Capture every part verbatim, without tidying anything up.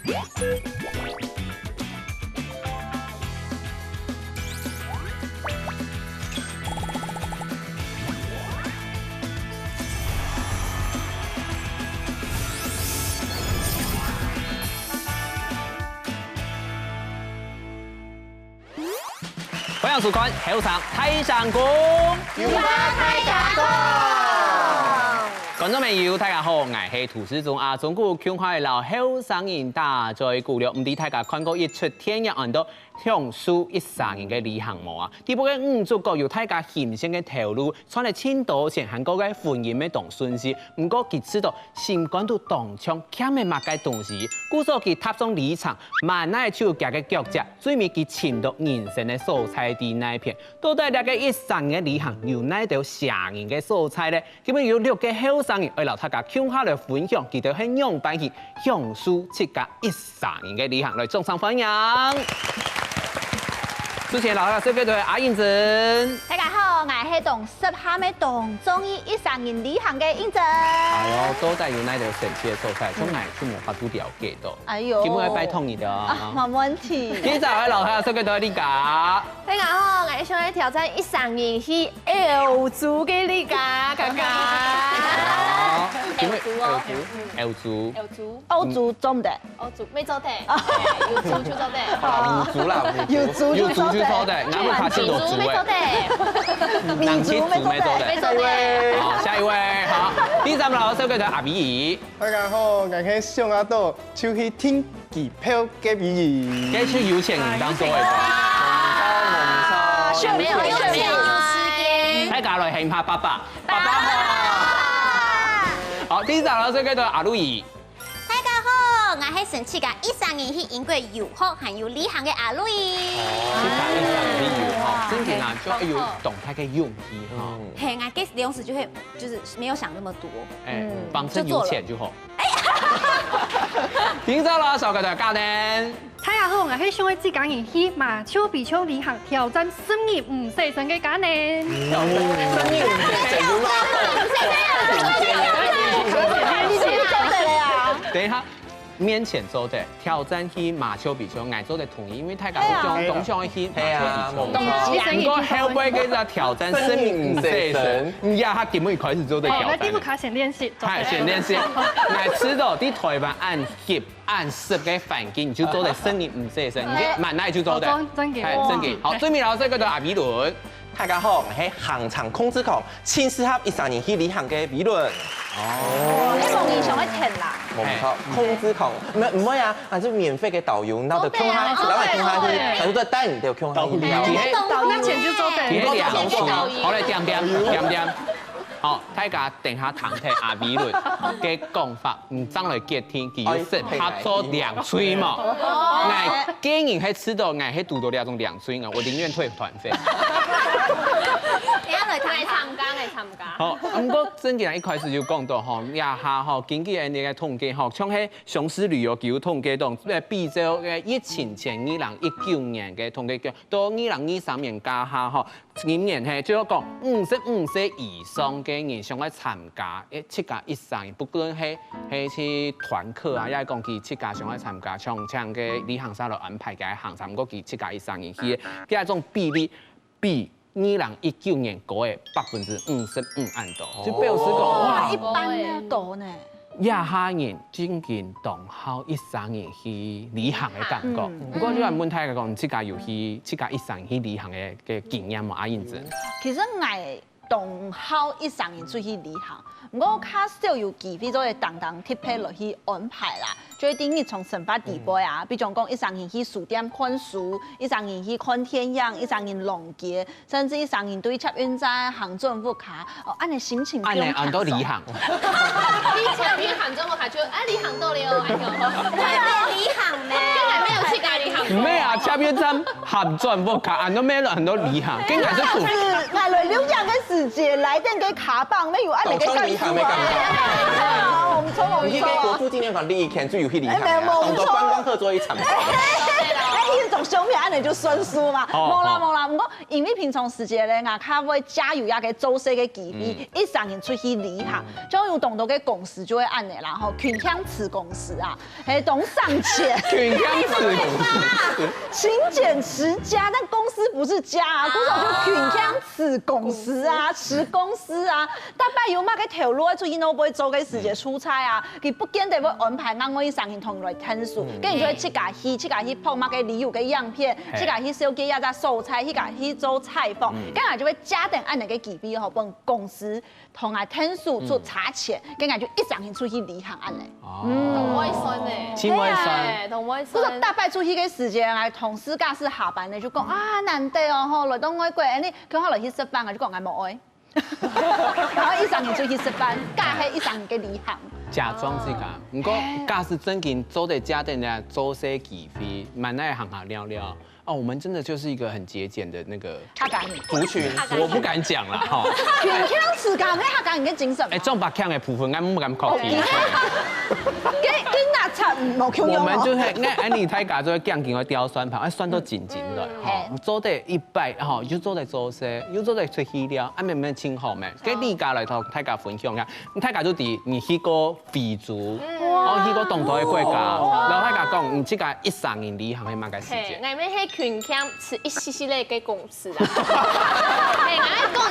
歡迎收看《後生大聲公》。有話大聲講。觀眾朋友，大家好，𠊎係涂世宗阿忠牯，共下摎後生人打嘴鼓了。毋知大家看過一齣電影安到《享受一儕人个旅行》無啊？裡背个女主角有大家欣羨个頭路，賺了盡多錢，還過个婚姻乜當順序。毋過佢知道心肝肚當像欠个麼个東西，故所佢踏上旅程，滿哪就佢个腳跡，最尾佢尋到人生个所在在哪片。到底這个一儕人个旅行有哪兜寫人个所在呢？今晡日有六个後生人愛摎大家共下來分享，佢兜係仰般去享受自家一儕人个旅行。來，掌聲歡迎！首先，摎大家紹介个係阿英珍。大家好，𠊎係當適合个、當中意一儕人旅行个英珍。哎喲，到底有哪兜神奇个所在？像𠊎就無法度了解到。哎喲，今晡日愛拜託你了啊。啊，無問題。今朝愛摎大家紹介个係麗佳。大家好，𠊎想愛挑戰一儕人去歐洲个麗佳，佳佳。哦，因為歐洲哦。歐洲，歐洲。歐洲，歐洲做毋得。歐洲，乜做得。有豬就做得。好啦，有豬啦，有豬。有豬就做得。有豬就做得，𠊎會較識到豬欸。豬乜做得。人去豬乜做得。乜做得。好，下一位，好，第三摎大家紹介个係阿美姨。大家好，𠊎係想愛到就去訂機票个美姨。該就有錢人當多个吧？啊，沒有，沒有，沒有時間。大家來喊一下爸爸，爸爸好。好，第四摎大家紹介个係阿路姨。 大家好，𠊎係想自家一儕人去英國遊學還有旅行个阿瑞。哦，自家一儕人去遊學，真个啊，就愛有當大个勇氣哈。嗯。嘿，𠊎該當時就會，就是沒有想那麼多。哎，嗯，反正有錢就好。就做了。哎。第五摎大家紹介个係Garden。 大家好，𠊎係想愛自家人去馬丘比丘旅行，挑戰十日毋洗身个Garden。挑戰十日毋洗身，有嗎？等一下，面前做得挑戰去馬丘比丘，𠊎做得同意，因為大家都想，對啊。都想去馬丘比丘。對啊，無錯。毋過後背該隻挑戰十日毋洗身，你呀，佢根本一開始做得挑戰。哦，那第五卡先練習。哎，先練習。來，遲早在台灣恁急 恁濕个環境，你就做得十日毋洗身，你就滿哪就做得。哦，真，真个。哎，真个。哦。好，最尾摎大家紹介个係阿美倫。大家好，𠊎係行程控制狂，盡適合一儕人去旅行个美倫。哦。哦，係無人想愛聽啦。無錯，哎。控制狂，毋，毋會啊，𠊎就免費个導遊，然後就共下，哦，對啊，然後就共下去，哦，對。反正就帶你兜共下去。導遊。佢係，導遊，那錢就做得。佢係良心。好，來，恬恬，恬恬。好，大家等下聽聽阿美倫个講法。 毋，正來決定，佢有適合做領隊無？哦。𠊎個人係知道，𠊎係堵著這種領隊个，我寧願退團費。你愛來參加，來參加。好，毋過正經一開始就講到吼，這下吼，根據𠊎个統計吼，像係雄獅旅遊佢有統計到，呃，比照个疫情前二零一九年个統計，到二零二三年這下吼， 今年係，就係講五十五歲以上个人想愛參加，誒，自家一儕人，不管係，係去團客啊，也係講佢自家想愛參加，像，像个旅行社來安排个行程，毋過佢自家一儕人去，這種比例比二零一九年高个百分之五十五恁多，就表示講，哦。哇，一半个多呢。 這下人正經當好一儕人去旅行个感覺。嗯。毋過就想問大家講，自家有去，自家一儕人去旅行个，个經驗無？阿英子。其實𠊎當好一儕人出去旅行，毋過較少有機會做得當當特別來去安排啦。就係在日常生活裡背啊，嗯。比如講一儕人去書店看書，一儕人去看電影，一儕人逛街， 甚至一儕人對捷運站行轉屋下，哦，恁樣心情毋用擔心。恁樣安到旅行。你捷運行轉屋下就，啊，旅行到了，哎喲。對啊，旅行呢？根本沒有去過旅行。毋係啊，捷運站行轉屋下，安到無安到旅行，根本係古。𠊎來錄影个時節，來電个卡棒，沒有恁樣个感受啊。當像旅行个感覺。哦，你去該國父紀念館，你以前就有去旅行啊，哎，無錯。當多觀光客做一場。哎，一種相片，恁樣就算數嘛。好，無啦，好。無啦。毋過，因為平常時節咧，𠊎較會借有一個做事个機會，嗯。一儕人出去旅行，嗯。就有當多个公司就會恁樣啦，吼，群享子公司啊，係當省錢。群享子公司。勤儉持家，但公司不是家啊，公司就群享子公司啊，持公司啊。 逐擺有麼个頭路愛出去外背做个時節，出差啊，佢不見得會安排𠊎一儕人同佢來𢯭手，嗯。跟住就會自家去，自家去拍麼个旅遊个影片，嘿。自家去紹介一隻所在，自家去做採訪，嗯。跟住就會借等恁樣个機會吼，分公司同𠊎𢯭手出差錢，嗯。跟住就一儕人出去旅行恁樣。哦。嗯。當會算呢。真會算。嘿，當會算。不過逐擺出去个時節，𠊎同事假使下班呢，就講啊，難得哦吼，來到外國，恁樣，叫𠊎來去食飯，𠊎就講𠊎無愛。 然後一儕人出去食飯，假係一儕人个旅行。假裝自家，毋過假使正經做得借等个做事機會，滿哪行行了了。哦，我們真的就是一個很節儉的那個客家人。族群。我不敢講啦，哈。群享自家，該客家人个精神嘛。哎，種白腔的部分，𠊎毋敢考慮。OK。跟，跟那差，嗯，無共樣哦。我們就是，哎，哎，你大家就會驚驚會掉算盤，哎，算到緊緊的，嗯。哈，做得一擺，哈，又做得做事，又做得出去了，啊，慢慢清好咩。 該你家來同大家分享一下，大家都知你去過非洲，嗯。哦，去過當多个國家，哇。然後大家講，你自家一儕人旅行係麼个時節？嘿，𠊎乜係群享自一息息仔个公司啊。嘿，𠊎講，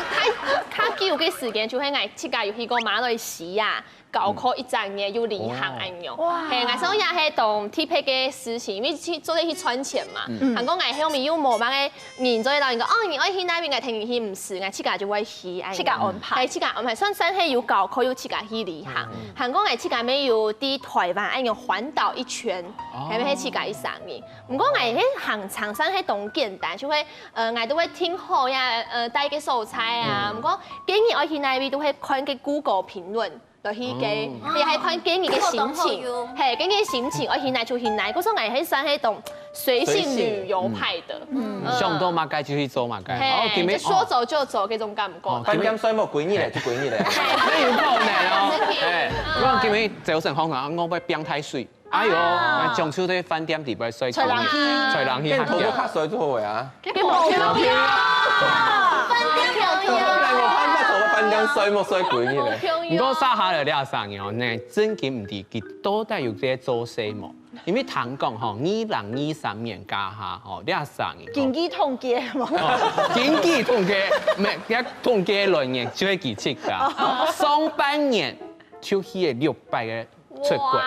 較，較久个時間就係𠊎自家有去過馬來西亞， 教課一隻月，有旅行恁樣。哇。嘿，𠊎想也係當特別个事情，因為去，做得去賺錢嘛。嗯。還過𠊎後面又無麼个人做得摎你講，哦，你愛去哪位，𠊎𢯭你去，毋使，𠊎自家就會去，恁樣。自家安排。嘿，自家安排，算，算係有教課，又自家去旅行。嗯。還過𠊎自家乜有在台灣恁樣環島一圈，哦。還係自家一儕人。毋過𠊎个行程算係當簡單，就係，呃，𠊎都會訂好呀，呃，戴个所在啊。嗯。毋過建議愛去哪位，都會看个Google評論。 落去个，哦。也還看建議个心情，嘿，建議个心情，愛去哪就去哪，故所𠊎係算係當隨性旅遊派的。隨性。嗯。嗯。想到麼个就去做麼个。嘿，哦，今日，就說走就走，哦。這種感覺。哦，飯店睡目幾日咧，就幾日咧。那有可能哦。真的。哎，嗯。我今日早晨起來，我愛拚太水。 哎喲，啊。那中秋在飯店裡背睡，吹冷氣。吹冷氣，變頭殼較衰就好个啊。變無共樣啊。飯店無共樣啊。來，𠊎飯店，𠊎飯店睡目睡幾日咧。無共樣啊。毋過Sara這儕人哦，呢，正經毋知佢到底有在做事無？因為聽講吼，二零二三年加下吼，這儕人吼，經濟統計嘛。哦，經濟統計，無，這統計論嘅就係佢自家。上半年就去了六百个 出國。哇。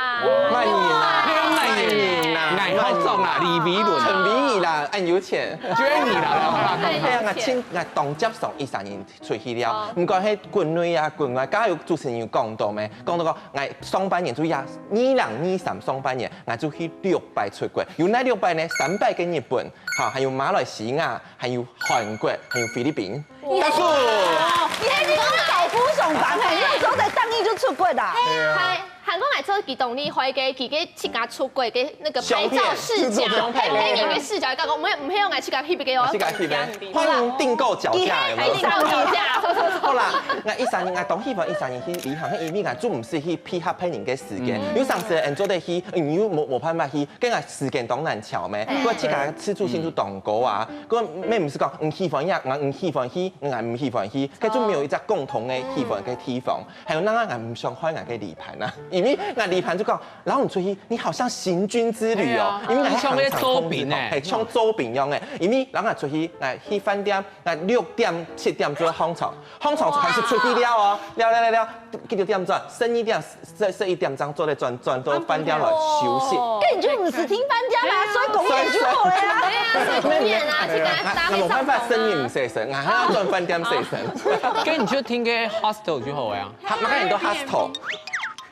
萬人啊，萬人啊，𠊎好爽啊，李維倫。陳維尼啦，恁有錢。Jenny啦，然後啦，哎呀，𠊎親，𠊎當接受一儕人出去了。哦。毋管係國內啊、國外，剛剛有主持人有講到咩？講到講，𠊎上半年就呀，二零二三上半年，𠊎就去六擺出國。有哪六擺呢？三擺去日本，哈，還有馬來西亞，還有韓國，還有菲律賓。 哇！你還是搞不爽吧？嘿，那時候才當一就出國的啊。對啊。還，還過來做佢當厲害个，佢个自家出國个那個拍照視角，相片，嘿，拍人个視角，講，毋係，毋係用來自家翕个哦，自家翕个，歡迎訂購腳架，有沒有？歡迎訂購腳架，說，說，說。好啦，𠊎一儕人，𠊎當喜歡一儕人去旅行，因為𠊎做毋使去配合別人个時間，嗯。有當時人做得去，你又無，無辦法去，跟𠊎時間當難喬咩，嗯。𠊎自家自主性就當高啊。 該乜毋係講，你喜歡呀，𠊎毋喜歡去，𠊎毋喜歡去，該就無一隻共同个喜歡个地方。還有，那𠊎毋想開𠊎个旅伴啊，因為𠊎旅伴就講，然後你出去，你好像行軍之旅哦，哎呀，因為𠊎像个做兵欸。係，像做兵樣欸，因為然後𠊎出去，𠊎去飯店，𠊎六點、七點就會上床，上床就開始出去尞哦，尞尞尞尞，幾多點鐘？十二點、十，十一點鐘做得轉，轉到飯店來休息。哦。該你就毋使訂飯店啦，睡公園就好了呀。對啊，睡公園啊，去打，打那沒辦法，生意毋使生，啊，還要轉飯店洗身。該你就訂個hostel就好了呀。哈，那個很多hostel。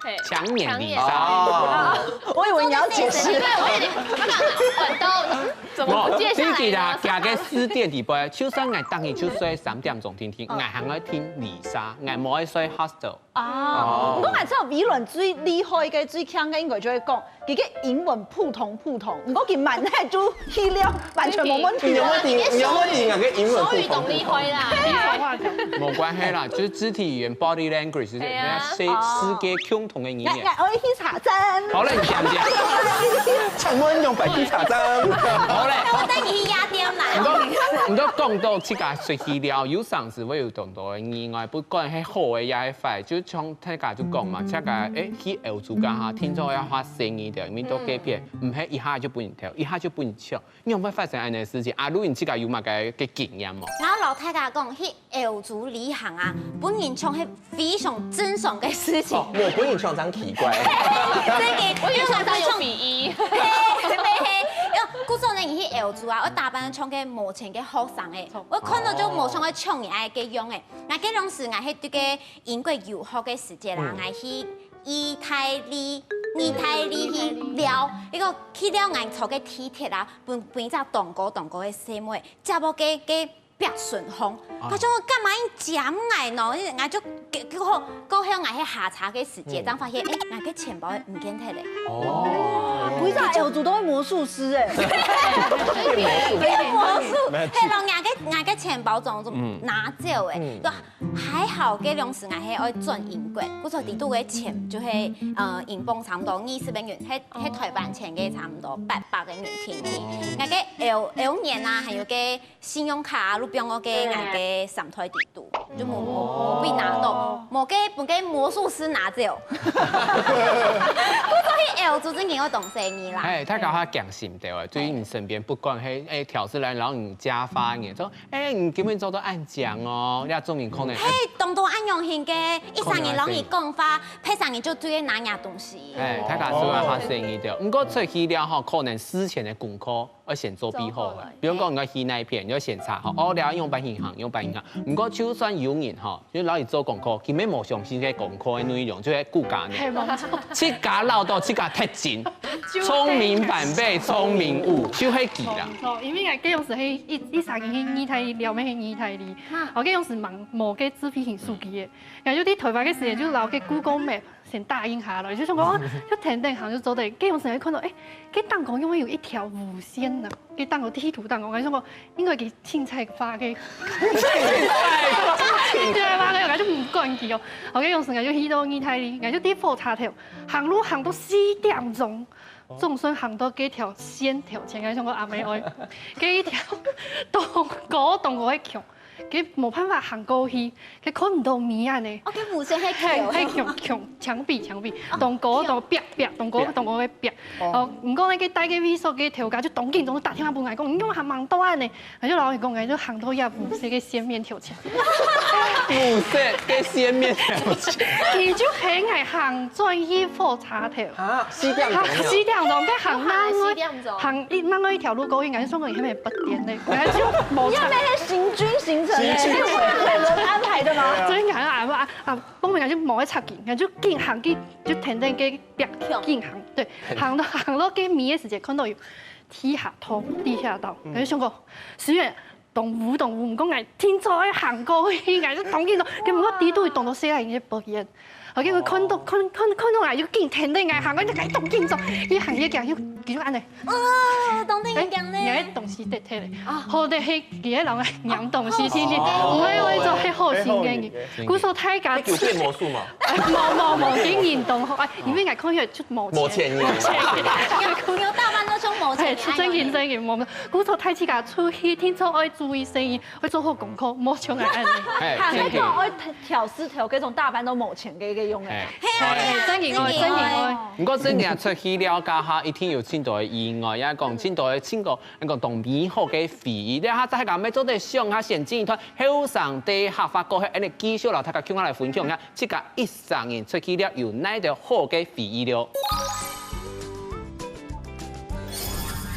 嘿，強勉旅社。強勉。哦。我以为你要解释。对，我有点，他刚刚很多，怎么不接下来呢？行个十点底背，就算𠊎当日就睡三点钟定定，𠊎还愛聽Lisa，𠊎無愛睡 hostel。哦，毋過𠊎知道微軟最厲害个、最強个，應該就會講，佢个英文普通普通，毋過佢滿太就去了，完全無問題。你有問題，你有問題，我个英文手语懂不通。你会啦。無關係啦，就是肢體語言 body language 是哎呀人家世世界共同的語言。我我去查证。好了，你講講。請問用百度查证。好嘞。我帶你去夜店啦。你都你都講到自家出去尞，有常時會有當多个意外，不管係好个也係壞，就像大家就講嘛，自家誒去歐洲間哈，聽說要花生意的，因為到該片，毋係一下就分人偷，一下就分人搶，你有無發生恁樣个事情？阿如你自家有麼个个經驗無？然後老太太講，去歐洲旅行啊，分人搶係非常正常个事情。哦，我分你搶真奇怪。真个，我有想到有比一，嘿嘿嘿，因為古早呢，你去歐洲啊，我打扮像个無錢个學生誒，我看到就無想要搶你愛个樣誒。那該當時𠊎係對个英國遊學个時節啦，𠊎去意大利，意大利去尞，一個去尞𠊎坐个地鐵啊，分分一隻當高當高个細妹，接我个个壁唇項，佢就講幹嘛你夾𠊎喏？𠊎就過過後𠊎係下車个時節，正發現，誒，𠊎个錢包毋見忒咧。哦，歸隻歐洲都會魔術師哎。變魔術，係咯，𠊎个𠊎个錢包總總拿走誒，就還好，該當時𠊎係愛轉英國，故所底肚个錢就係呃英鎊差不多二十个銀，係係台灣錢个差不多八百个銀定定。𠊎个歐歐元啊，還有个信用卡啊，都放我个𠊎个衫袋底肚，就無無無被拿到，無个分个魔術師拿走。故所去歐洲正經愛當細義啦。哎，大家較驚心掉哎，對於你身邊不管係哎挑事來，然後你加發，你說哎你根本做到恁講哦，你要證明可能哎嘿，當多恁樣型个，一儕人摎你講話，別儕人就對你拿你東西。哎，大家係會較細義掉。毋過出去尞吼，可能事前个功課愛先做備好个。比如講你愛去哪片，你愛先查好，哦，了用辦銀行，用辦銀行。毋過就算有人吼，就摎你做功課，佢乜無相信个功課个內容，就係顧家呢。係無錯。自家恅到自家踢精，聰明反被聰明誤，就係佢啦。無錯，因為𠊎該當時係一一儕人去義大利，了咩去義大利，我該當時無無个智慧型手機个，然後就在台灣个時間就摎个 Google Map 先打印下來，就想講，哦，就跈等行就做得。該當時還看到，誒，該頂高因為有一條無線呢，該頂高地圖頂高，𠊎想講應該佢清采花个，清采花个，𠊎就毋管佢哦。後該當時𠊎就去到義大利，𠊎就在火車頭行路行到四點鐘，總算行到該條線頭前，𠊎想講阿姆哀，該一條當高當高个橋。 佢無辦法行過去，佢看毋到尾恁呢。哦，佢無線係係橋。係牆牆牆壁牆壁，當高當壁壁，當高當高个壁。哦，毋過呢，佢戴个位所个頭家就當緊張，打電話分𠊎講，你仰還吂到恁呢？𠊎就摎佢講，𠊎就行到這無線个線面頭前。無線个線面頭前。佢就喊𠊎行轉去火車頭。啊，四點鐘了。四點鐘，該行另外四點鐘行一另外一條路過去，𠊎就想講你還沒八點呢，𠊎就無你那邊是行軍行程哎，是我有人安排的嗎？真的啊啊啊！後面𠊎就無愛插佢，𠊎就緊行緊，就跈等該壁緊行，對，行到行到該尾个時節，看到有地下通、地下道，𠊎就想講，雖然當烏當烏，毋過𠊎定著愛行過去，𠊎就當緊張，根本我底肚當多細人个表演。OK，𠊎看到看看看到𠊎就緊跈等𠊎行，𠊎就緊當緊張，越行越緊，就就恁呢。 哦，當得人講呢。你个東西跌忒咧，好得係佢个人个娘東西，天天，毋會會做係好心个人。故所大家有變魔術嗎？無無無，今年當好，哎，因為𠊎看起來就無無錢人。有有大半都像無錢哎，出正經正經無，故所大自家出去，定著愛注意生意，愛做好功課，莫像𠊎恁呢。哎，還正經。係講愛挑事頭，該種大半都無錢个个用个。哎，哎，正經愛，正經愛。毋過正經出去尞，該下一定有盡多个意外，也講盡多个盡多，講當美好个回憶。這下大家乜做得想下，先進一段後生个客話過後，恁呢繼續摎大家共下來分享一下，自家一生人出去尞有哪兜好个回憶了。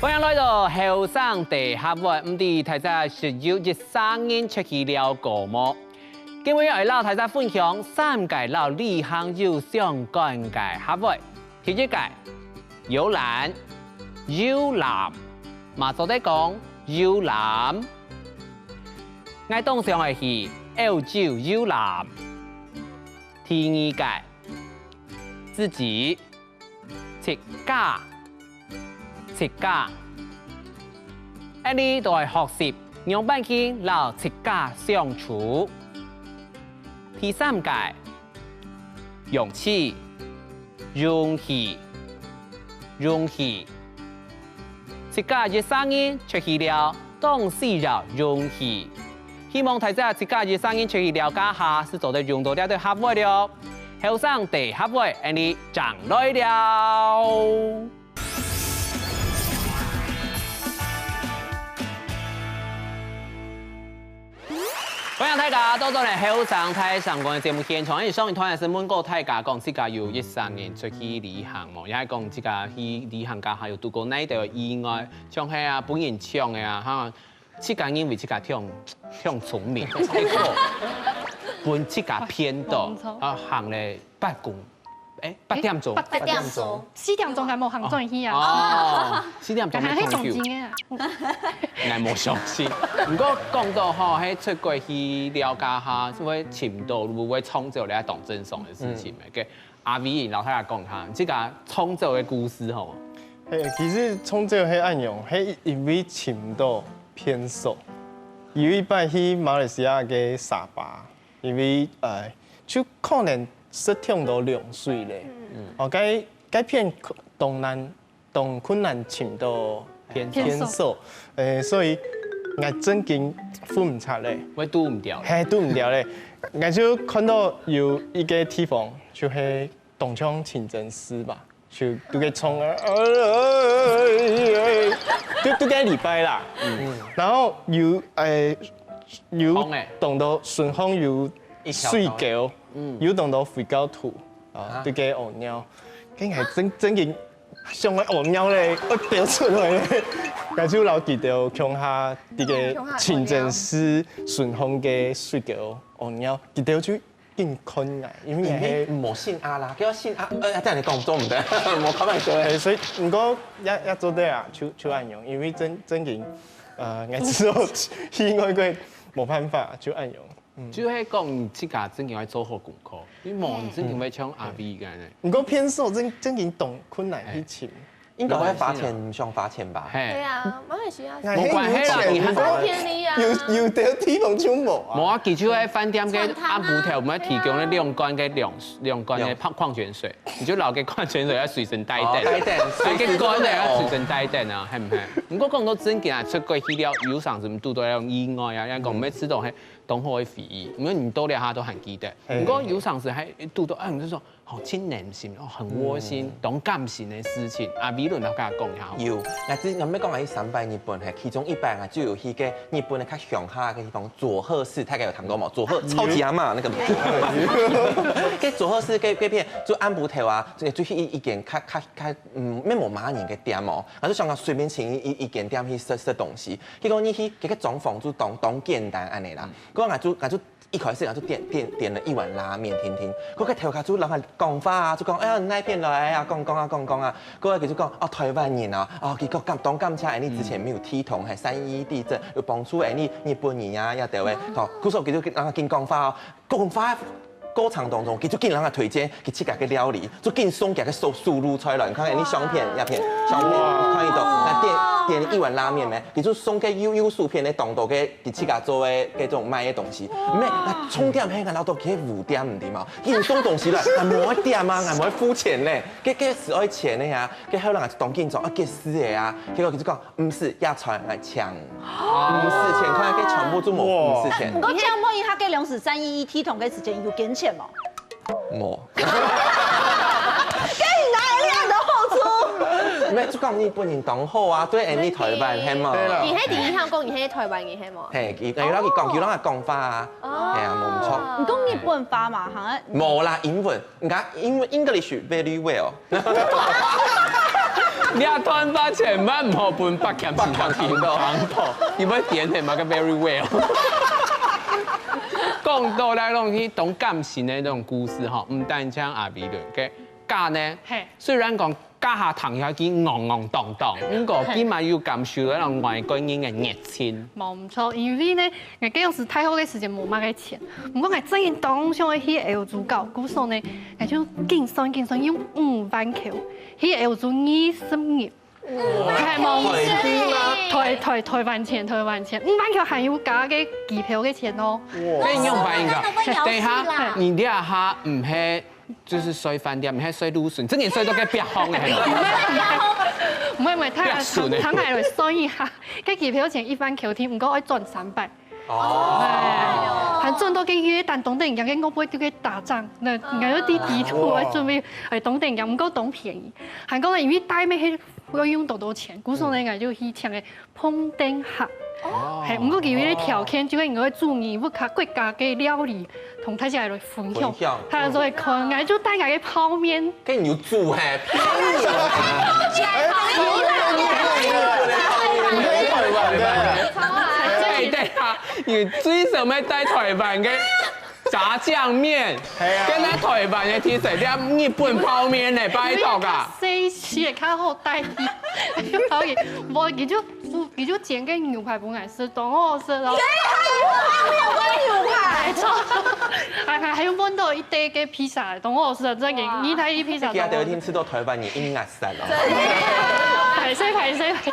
歡迎來到後生个客話，毋知大家識有一生人出去尞過無？今晡日愛摎大家分享三個摎旅行有相關个客話。第一個，遊覽，遊覽，嘛做得講遊覽。𠊎當想愛去歐洲遊覽。第二個，自己，自家，自家。恁呢就愛學習仰般去摎自家相處。第三個， 勇氣，勇氣，勇氣。自家一儕人出去尞，當需要勇氣。希望大家自家一儕人出去尞該下，係做得用到這兜客話哦。後生大客話，恁呢正來尞。 歡迎大家倒轉來後生大聲公个節目現場。因為上一段也係問過大家講，自家有一儕人出去旅行無？也係講自家去旅行該下有堵過哪兜意外，像係啊，分人搶个啊，哈，自家認為自家忒，忒聰明，結果分自家騙到，啊，行了八公 欸，八點鐘。八點鐘。四點鐘還無行轉去啊。哦，四點鐘還去東京个啊。𠊎無相信。毋過講到吼，係出國去尞該下，就會尋到，就會撞著，這當正常个事情。嗯。OK，阿V，摎大家講下，這個撞著个故事吼。嘿，其實撞著係恁樣，係因為尋毋到便所。有一擺去馬來西亞个沙巴，因為，呃，就可能 食忒多涼水咧。嗯。哦，該，該片當難，當困難尋到便所。便所。欸，所以𠊎正經赴毋掣咧。會堵毋著。嘿，堵毋著咧。𠊎就看到有一個地方，就係當像清真寺吧，就堵該衝啊，就堵該禮拜啦。嗯。然後有，欸，有當多順風有水狗，嗯。有當多飛狗兔。 哦，啊。這個屙尿，該𠊎正，正經想愛屙尿咧，愛飆出來咧，𠊎就摎佢兜共下這個清真寺順風个水溝屙尿，佢兜就緊看𠊎，因為𠊎係無信阿拉，叫信阿，呃，這樣你講做毋得，無開玩笑个。欸，所以毋過也，也做得啊，就，就恁樣，因為正，正經，呃，𠊎知道去外國無辦法，就恁樣。 就係講自家正經愛做好功課，你無你正經會像阿V恁樣。毋過便所正，正經當困難去尋。應該會花錢，想花錢吧？嘿。對啊，馬來西亞係。無關係啦，你還當便宜啊。有，有兜地方就無啊。無啊，佢就係飯店个暗晡頭，𠊎提供了兩罐个涼，兩罐个礦，礦泉水，你就摎該礦泉水愛隨身帶等，哦，帶等，所以該罐个愛隨身帶等啊，係毋係？毋過講到正經啊，出國去尞，有常時堵到該種意外啊，人講毋係試著係 當好个回憶，因為你到這下都還記得。嘿。毋過有常時還堵到，哎，你就說，哦，盡難心，哦，很窩心，嗯。當感性个事情。啊，美倫摎大家講一下好無？有，𠊎之前𠊎講𠊎去三擺日本，嘿，其中一擺𠊎就有去个日本个較鄉下个地方，佐賀市，大家有聽過無？佐賀，超級阿嬤那個。該佐賀市該，該片，就暗晡頭啊，就，就去一，一間較，較，較，嗯，無麼人个店哦，𠊎就想講隨便尋一，一，一間店去食，食東西。 結果入去，該個裝潢就當，當簡單恁樣啦。嗯。結果𠊎就，𠊎就一開始𠊎就點，點，點了一碗拉麵定定。結果該頭家就摎𠊎講話啊，就講：「哎呀，你哪片來啊？」講講啊，講講啊。結果佢就講：「哦，臺灣人啊。」哦，佢講感，當感謝你之前沒有地動，還三一一地震，有幫助你日本人啊，也對喂。好，故所佢就摎𠊎緊講話哦。 講話過程當中，佢就緊摎𠊎推薦佢自家个料理，就緊送佢个手，手路菜來。你看，你相片，影片，相片，看得到，那點，點一碗拉麵咩？佢就送个右，右手片个當多个佢自家做个該種賣个東西。毋係，那重點係𠊎摎到佢个五點，毋對嘛？緊送東西來，𠊎無愛點啊，𠊎無愛付錢呢。該，該係愛錢个呀，該後來𠊎就當緊張，啊，該係个啊。結果佢就講， 毋使，這餐𠊎請。毋使錢，看該全部就無，哇。毋使錢。毋過這樣問一下，該當時三一一地動个時間有捐錢無？無。該你哪來恁多好處？毋係，就講日本人當好啊，對𠊎台灣，係無？對啦。你係第一項講你係台灣人，係無？嘿，佢，佢摎佢講，佢摎佢講話啊。哦。係啊，無錯。你講日本話嘛，好像無啦，英文。 你看，英文，English very well。你啊，賺飯千萬毋好分北京市場聽到，因為點係嘛个very well。講到來講去，當感性个那種故事吼，毋單淨阿美倫，OK？假呢，嘿。雖然講家下聽起來佢戇戇當當，毋過佢嘛有感受到外國人个熱情。無毋著，因為呢，𠊎該央時大學个時節無麼个錢，毋過𠊎真經當想愛去歐洲搞，故所呢，𠊎就緊算緊算，用五萬箍去歐洲二十日，還無台幣嗎？台台台灣錢，台灣錢，五萬箍還有加个機票个錢哦。哇！該你用白銀那會咬死啦等一下，你這下毋係就是睡飯店，毋係睡路線，真个睡到該壁項个。毋會毋會，他不要數呢他還來算一下，該機票錢一萬箍定，毋過愛轉三百。哦，哎，還轉到該約旦東等人，該我不會就去打仗，那應該就第一途愛準備，哎，東等人，毋過當便宜。還講因為帶妹去要用多多錢，故所呢，應該就去搶个碰燈客。係，毋過佢有一個條件，就係應該煮你屋下國家个料理，同大家來分享。分享他就會看，𠊎就帶𠊎个泡麵。跟你有煮嘿，騙你啊！哎，對啊，你最少要帶台灣个炸醬麵，係啊跟他台灣个特色，你日本泡麵呢，拜託啊！細細个較好帶去，可以，無佢就佢就煎个牛排分𠊎食，當好食咯。牛排，還還還有問到一堆个披薩，當好食，真个，義大利披薩今日第一當好食。天吃到台灣人應該散了。歹勢歹勢歹勢。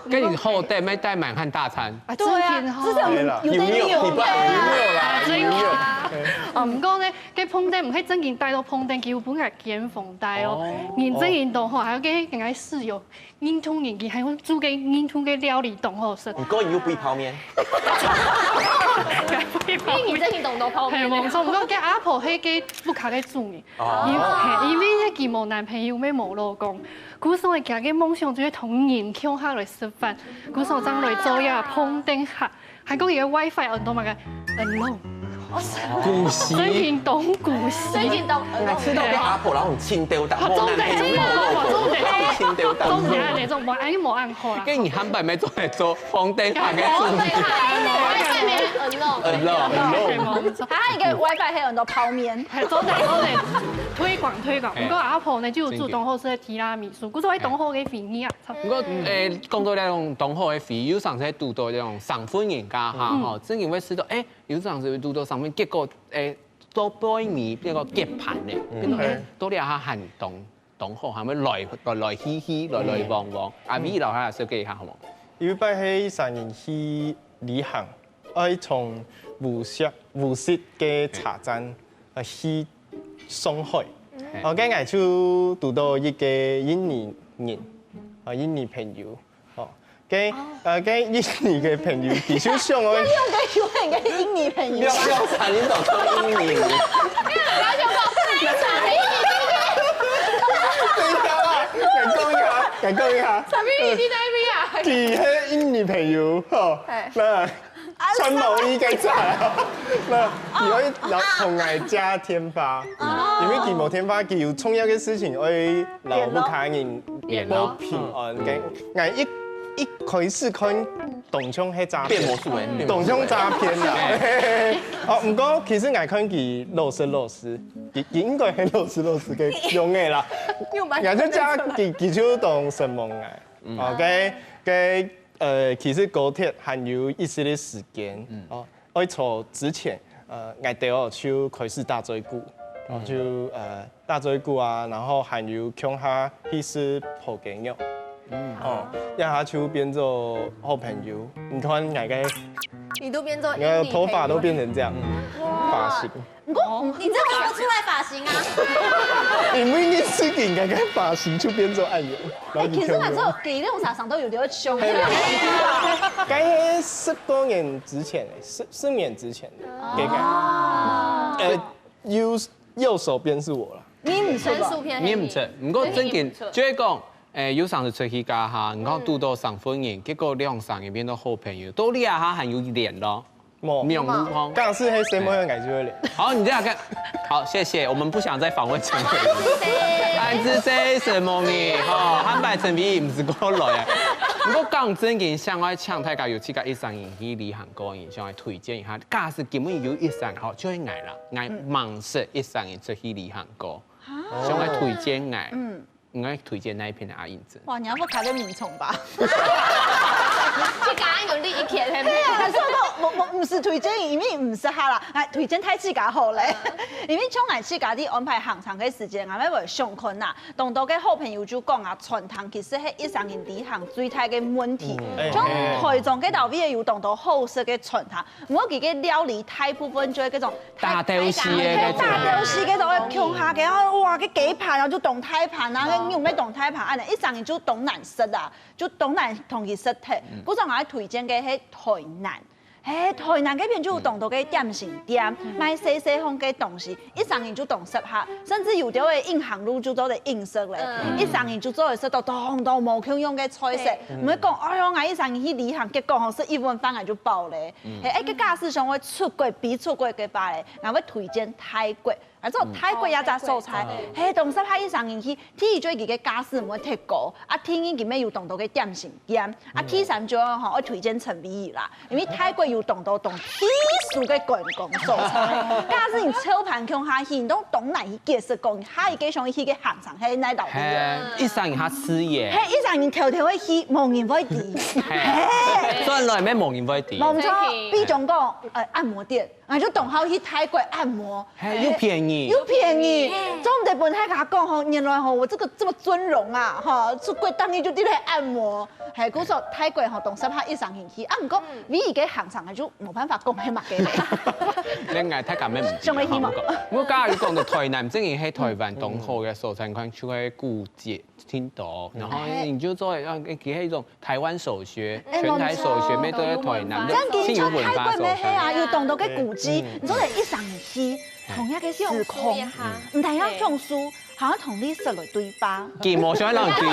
跟你後代沒帶滿漢大餐，啊，對啊，真的哦之前我們有在用有沒有？你爸有沒有啦？啊，真有沒有？的。哦，毋過呢，該碰燈毋係正經帶到碰燈，佢有分𠊎間房帶哦。人正經到吼，還有該跟𠊎室友，印度人佢還有煮該印度个料理，當好食。你哥，你又不泡麵？因為你正經懂到泡麵。係，無錯，毋過該阿婆係該屋下个主人。哦因為係因為該佢無男朋友，也無老公，故所佢个夢想就係同人共下來食飯，故所正來做呀碰燈客，還講佢个WiFi安到麼个Alone，古時真經當古時。最近都我吃到个阿婆，然後很清丟的，啊，重點重點重點清丟的。重點按呢，重點按呢無按好啦。跟你坦白沒做來做碰燈客个主人。很冷很冷。係無錯。他一個WiFi還有很多泡麵，係，做得做得推廣推廣。係毋過阿婆呢就有煮當好食个提拉米蘇，故所愛當好个回憶啊。不過，誒，講到這種當好个回憶，有常時堵到這種生份人家哈，吼，真經會試到，誒，有常時會堵到生份，結果，誒，到背尾變個結伴呢，變到，誒，到這下還當當好，還會來來來去去，來來往往。阿美老下紹介一下好無？有一擺係一儕人去旅行，愛從無錫無錫个車站，呃，去上海。哦，該𠊎就堵到一個印尼人，啊，印尼朋友，哦，該呃該印尼个朋友，佢就想愛用个有很个印尼朋友要要慘，你怎麼說印尼？等一下啊，來講一下，來講一下。什麼印尼那邊啊？佢係印尼朋友，吼，哎那穿毛衣該隻啊，那佢愛同𠊎借電話，因為佢無電話，佢有重要个事情愛摎屋下人報平安个。𠊎一一開始看當像係詐騙，變魔術欸，變魔術當像詐騙啦。哦，毋過其實𠊎看佢老實老實，佢佢應該係老實老實个樣个啦。又蠻然後就叫佢佢就當承蒙𠊎。哦，該該呃，其實高鐵還有一息个時間，哦，愛坐之前，呃，𠊎兜就開始打嘴鼓，哦，就呃打嘴鼓啊，然後還有共下去食烰雞肉，哦，一下就變做好朋友。你看𠊎个你都變做你看頭髮都變成這樣，髮型。你這個不出來髮型啊？因為你最近該个髮型就變做恁樣，然後哎，其實你看蠻做，佢兩儕上都有點像。該十多年之前，十十年之前，該个，呃，右右手邊是我啦。你毋成熟片，你毋知，毋過正經就係講，誒，有常時出去該下，你看堵到生份人，結果兩儕人變到好朋友，到這下還有聯絡，無，網路吼。假使係什麼樣，𠊎就會聯。好，你這樣看，好，謝謝，我們不想再訪問陳偉霆。但是這什麼呢？吼，坦白陳偉霆毋係過來啊。不過講正經，想愛請大家有自家一儕人去旅行過，想愛推薦一下。假使今日有一儕，吼，就係𠊎啦，𠊎蠻識一儕人出去旅行過，想愛推薦𠊎。你愛推薦哪一片个阿英鎮？哇，你要不要咖啡名蟲吧？去咖啡有利一天，对啊，所以講，我我毋係推薦，因為毋適合啦，來推薦大自家好咧。因為像𠊎自家在安排行程个時間，𠊎也會想看啦，當多个好朋友就講啊，餐廳其實係一生人旅行最大个問題。像台中个頭尾有當多好食个餐廳，毋過佢个料理大部分就係該種大東西个嘿，大東西个都會共下个，然後哇，个雞排，然後就當大盤啊，个肉乜當大盤，恁呢一生人就當難食啊，就當難同佢食忒。故所𠊎推薦个係台南。嘿，台南該片就有當多个點心店，賣細細項个東西，一生人就當適合，甚至有兜个硬行路就做得硬食咧，一生人就做得食到當多無共樣个菜色。毋會講，哎喲，𠊎一生人去旅行，結果吼食一碗飯𠊎就飽咧。嘿，哎，个假使想愛出國，比出國个話咧，𠊎會推薦泰國。啊，做泰國這隻所在，嘿，當適合一生人去，第一就係佢个價錢毋會忒高，啊，第二佢乜有當多个點心店，啊，第三就吼，愛推薦陳美儀啦，因為泰國有當多當特殊个觀光所在，假使你湊伴共下去，你都當難去解釋講，下一个想去个行程係哪位。嘿，一生人較自由。嘿，一生人偷偷个去，無人會知。嘿，轉來乜無人會知。無錯，真的比如講，呃，按摩店。 啊，就當好去泰國按摩，嘿，又便宜。又便宜，做毋得分大家講吼，原來吼我這個這麼尊榮啊，吼，出國當日就佇咧按摩，嘿，故所泰國吼當適合一生人去，啊，毋過唯一个行程啊就無辦法講係麼个咧。恁𠊎大家乜毋知啊。上个希望我剛剛有講到台南，正經係台灣當好个所在，你看就係古蹟、聽到，然後你就做，讓佢係一種台灣首學、全台首學，乜都在台南，真經盡有文化所像泰國乜係啊，在。有當多个古蹟，你做得一生人去，同一个時空，毋但要享受，好像同你食了對吧？佢無想讓人知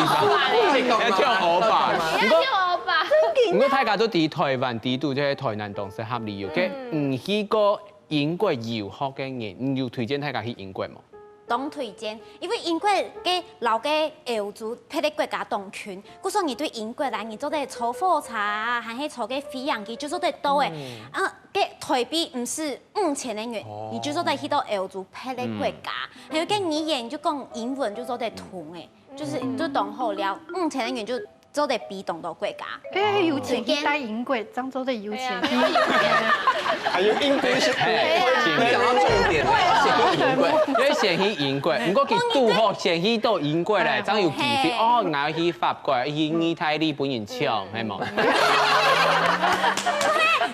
道，要跳河吧。你要跳河吧。毋過大家都知台灣，知道這个台南當適合旅遊，該你去過英國遊學个人，你有推薦大家去英國無？當推薦，因為英國个摎个歐洲別个國家當近，故所你對英國來，你做得坐火車啊，還係坐个飛行機就做得到誒。啊，个台幣毋使五千个銀，你就做得去到歐洲別个國家，還有个語言就講英文就做得通誒，就是就當好了，五千个銀就做得飛當多國家。可以有錢去帶英國，漳州的有錢去。還有英國是嘿，講到重點了，選英國。因為先去英國，毋過佢堵好先去到英國咧，正有機會哦，𠊎去法國，去義大利分人搶，係無？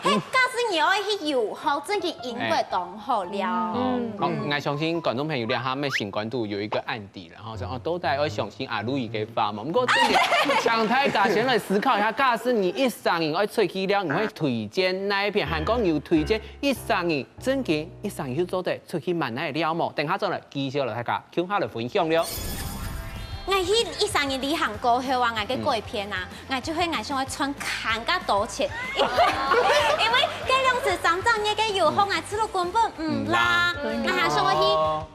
嘿，假使你愛去遊學，真个英國當好了。哦，好，𠊎相信觀眾朋友這下乜心肝肚有一個案底了，吼，說哦，到底愛相信阿路姨个話嘛？毋過真个，請大家先來思考一下，假使你一生人愛出去了，你會推薦哪一片？還講有推薦一生人，真个一生人就做得出去滿哪了無？等下轉來繼續來大家共下來分享了。 𠊎去一生人旅行過後啊，𠊎个改變啊，𠊎就會𠊎想愛賺更加多錢，因為因為該兩隻三隻月个遊學啊，自家根本毋罅，𠊎還想愛去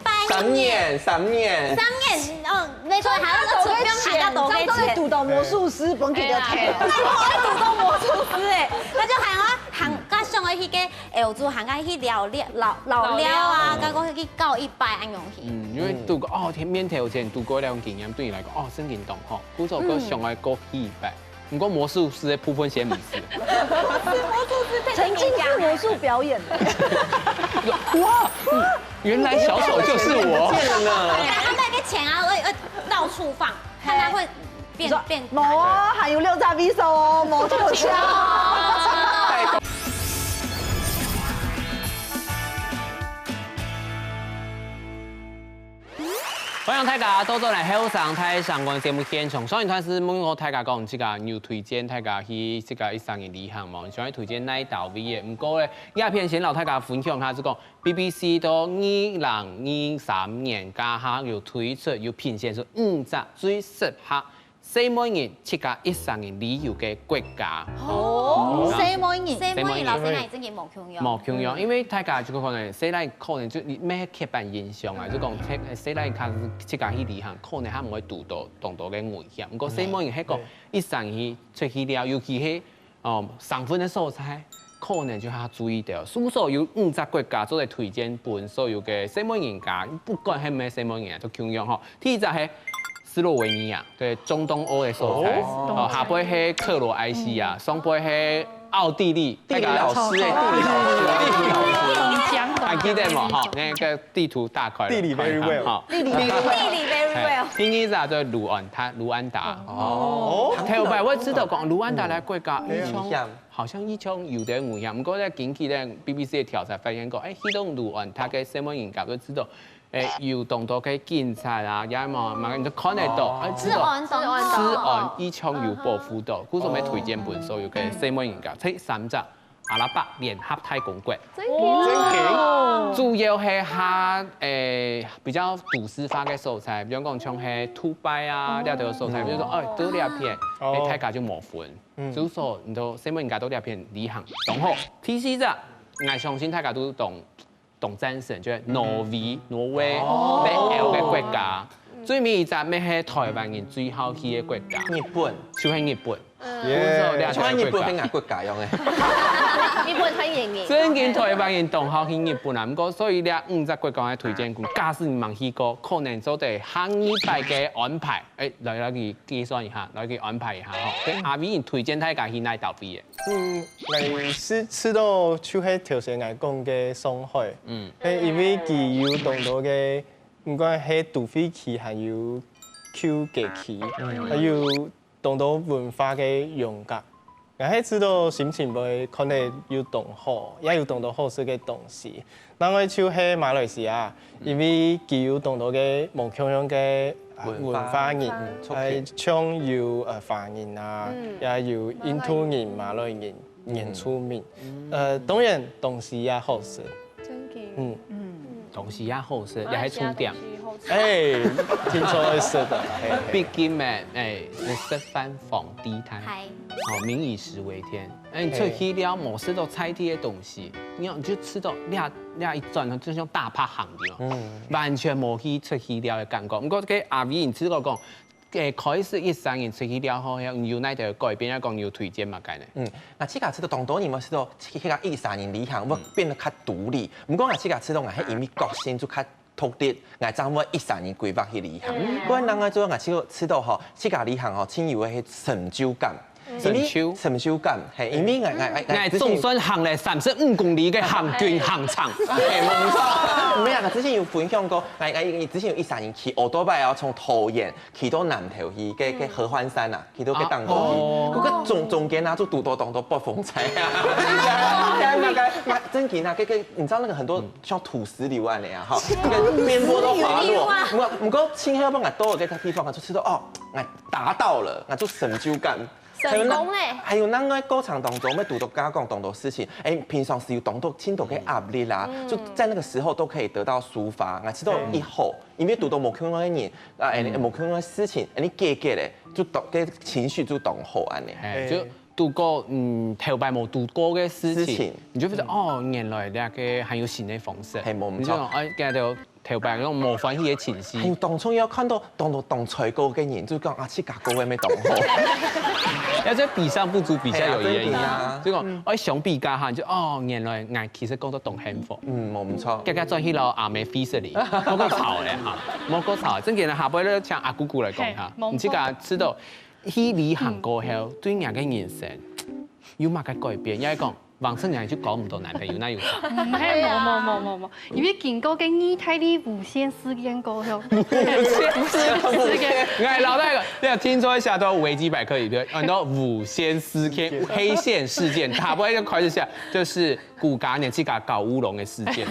半三年，三年。三年，哦，沒錯，還要再出費用還較多个錢。堵到魔術師，本給的錢。我愛堵到魔術師誒，那就還要還較想愛去个歐洲，還愛去尞尞尞尞尞啊，剛剛去搞一擺恁樣去。嗯，因為堵過哦，面頭前堵過這種經驗，對你來講哦，真个當好。 故所个想愛過去一擺。毋過魔術師个部分先毋使。沉浸式魔術表演的，哇，原來小丑就是我。見了呢。哎呀，他那个錢啊，要要到處放，看他會變變。無哦，還有六隻V手哦，無偷笑。歡迎大家倒轉來後生大聲公節目現場。上一段時問過大家講，自家有推薦大家去自家一生个旅行無？你想愛推薦哪一搭位个？毋過咧，這片先摎大家分享下，就講 B B C到二零二三年該下有推出，有評選出五隻最適合細妹人自家一生人旅遊个國家。哦，細妹人，細妹人摎細人真个無共樣。無共樣，因為大家就可能細人可能就你乜刻板印象啊，就講細人較自家去旅行，可能較毋會堵到當多个危險。毋過細妹人係講一生去出去了，尤其係哦，生份个所在，可能就較注意到。事務所有五隻國家做得推薦分所有个細妹人家，不管係毋係細妹人啊，都共樣吼。第一隻係斯洛文尼亚，對，中東歐个所在。哦，下背係克羅埃西亞，上背係奧地利。地理老師哎，地理老師，地理老師。同鄉还记得无？哈，那个地图打开了，地理 very well 哈。地理地理 very well。第二个就盧安他，盧安達。哦，頭擺我知道講盧安達个國家，危險。好像一向有點危險。不過在近期个BBC个調查發現講，哎，去到盧安達个細妹人家就知道，哎，有當多个警察啊，也嘛嘛，你就看得到，哎，治安當治安好。一向有保護到，故所要推薦分所有个細妹人家。第三隻，阿拉伯聯合大公國。真的。主要係下誒比較都市化个所在，比如講像係杜拜啊，這兜所在，比如說，哎，到這片，哦哎，大家就無分。所以說，你都細妹人家到這片旅行，當好。第四隻，𠊎相信大家都懂，懂戰神，就係挪威，挪威，北歐个國家。最尾一隻，乜係台灣人最好去个國家，日本，就係日本。耶像日本跟俺國家一樣哎。日本很嚴嚴。正經台灣人當好去日本啊，毋過所以這五隻國家个推薦，假使你吂去過，可能做得下二擺个安排。哎，來來去計算一下，來去安排一下吼。跟阿偉人推薦大家去哪位个？嗯，𠊎係試著就係頭先𠊎講个上海，嗯，係因為佢有當多个，毋管係都會區還有舊街區，還有當多文化个融合。𠊎係試著心情會看得有當好，也有當多好食个東西。另外就係馬來西亞，因為佢有當多个無共樣个啊文化文化人，嗯哎，像有呃華人啊，也有印度人、馬來人、原住民，呃，當然東西也好食，真的。嗯，東西也好食，也係重點。哎，聽說會食的，嘿嘿畢竟嘛，哎，食飯皇帝大，嗨，哦，民以食為天。哎，你出去了，無食到在地个東西，你要你就食到這這一轉，就像打拍行的哦，完全無去出去了个感覺。毋過，該阿偉，你試著講，誒，開始一三年出去了後，你有哪兜改變？要講你有推薦麼个呢？嗯，𠊎自家試著當多人，𠊎試著去到一三年旅行，𠊎變得較獨立。毋過𠊎自家試著𠊎係因為個性就較獨立，𠊎正會一三年規劃去旅行。不過另外做，𠊎試著試著吼，自家旅行吼，盡有个係成就感。成就成就感，係，因為𠊎𠊎𠊎𠊎總算行了三十五公里个行軍行程。係，無錯。毋係啊，之前有分享過，𠊎𠊎之前有一三年騎奧多拜哦，從桃園騎到南投去，个个合歡山啊，騎到个當高去，嗰个中中間啊，就堵到當多暴風車啊，那个那真的啊，个个你知道那个很多像土石流啊那樣哈，那个邊坡都滑落，我我過幸好幫我到了个地方啊，就知道哦，哎達到了，那就成就感。成功嘞。還有那个過程當中，會堵到剛剛講當多事情，哎，平常時有當多盡多个壓力啦，就在那個時候都可以得到抒發，𠊎試著以後，因為堵到無共樣个人，啊，哎，無共樣个事情，哎，你解解咧，就當个情緒就當好安呢。哎，就堵過嗯頭擺無堵過个事情，事情你就會覺得哦，原來這个還有新个方式。嘿無毋著你就哎，感覺頭擺那種無歡喜个情緒還有。當重要看到當多當衰過个人，就講啊，自家過个乜當好。要在比上不足，比下有餘而已。哎呀真的啊就講，哎，相比較下，就哦，原來𠊎其實過得當幸福。嗯，無毋著。遽遽轉去摎阿姆feeling，莫過吵咧哈，莫過吵。正經个下背咧，請阿姑姑來講下嘿，你自家試著去旅行過後，對你个人生有麼个改變？也係講，往常人就交毋到男朋友，哪有？嗯，嘿，無無無無無，因為經過个義大利無限試驗過後，無限試驗，哎，老大哥，你有聽說一下都維基百科裡面很多無限試驗、黑線事件，他不會就開始下，就是古嘎年自家搞烏龍的事件。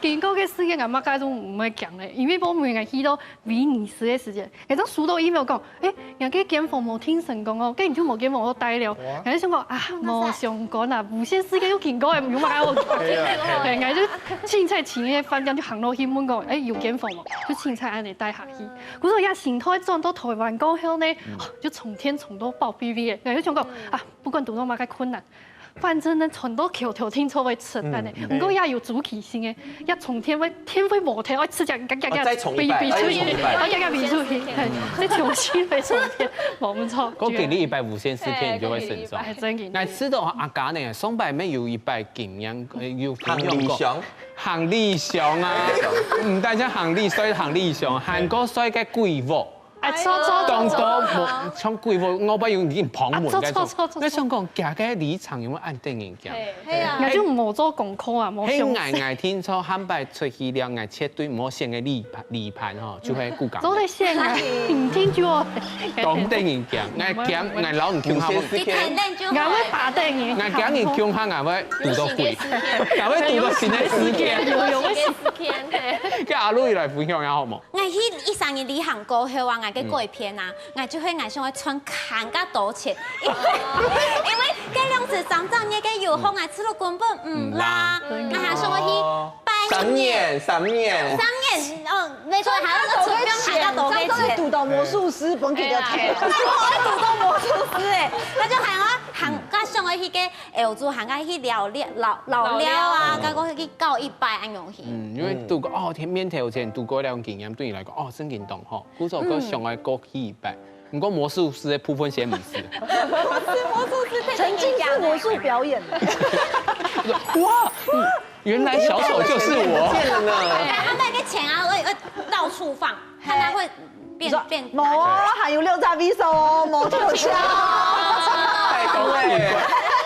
經過个試驗，𠊎麼个都毋會講咧，因為無每日去到威尼斯个時間，𠊎正收到email講，誒，人个間房無訂成功哦，該你就無間房好待了。𠊎就想講啊，無相干啦，無限試驗又經過个，有麼个好講？對，𠊎就凊彩尋个飯店就行落去問講，誒，有間房無？就凊彩恁樣待下去。故所這心態轉到台灣過後呢，哦，就從天從到爆嗶嗶个，𠊎就想講啊，不管堵到麼个困難，反正呢，傳到口頭定著會出來呢。毋過也有周期性个，也重聽會，聽會無聽，愛出隻，嘎嘎嘎，哦，再重一擺，比，比出去，再重一擺。哦，嘎嘎比出去，嘿，再重新來重聽，無毋著。過幾日一擺無線試聽，你就會順手。哎，真个。𠊎試著阿嘉呢，上擺乜有一擺經驗，呃，有分享過。行李箱。行李箱啊，毋單淨行李，睡行李箱，還過睡个鬼屋。 哎，著，著，著，當多無，像鬼屋，外背有人捧門該種。啊，著，著，著，著。𠊎想講，行个里程有無恁得人驚？係啊。𠊎就無做功課啊，無詳細。係𠊎，𠊎定著下擺出去尞，𠊎絕對毋好選个里程，里程吼，就係故宮。做得選啊，毋定就會。當得人驚，𠊎驚，𠊎摎你共下。你肯定就會。𠊎會打得人。𠊎驚你共下，𠊎會堵到鬼，𠊎會堵到新个世界。有，有，有。該阿路來分享一下好無？ 𠊎去一三年旅行過後啊，𠊎个改變啊，𠊎就會𠊎想愛存更加多錢，因為因為該兩隻三隻月个油費啊，自家根本毋罅，𠊎還想愛去拜年。三年，三年。三年，哦，沒錯，還要存更加多个錢。堵到魔術師，分佢个錢。我堵到魔術師欸，𠊎就還愛還，還想愛去个歐洲，還愛去尞尞尞尞啊，該過去搞一擺恁樣去。嗯，因為堵過哦，面頭前堵過這種經驗，對你來講， 哦，真个當好，故所个想愛過去一擺。毋過魔術師个部分先毋使。不是魔術師，沉浸式魔術表演。哇，嗯，原來小丑就是我。見了呢。對，他那個錢啊，會會到處放，看他會變變。無啊，還有六隻位數哦，無就有錢。太多了。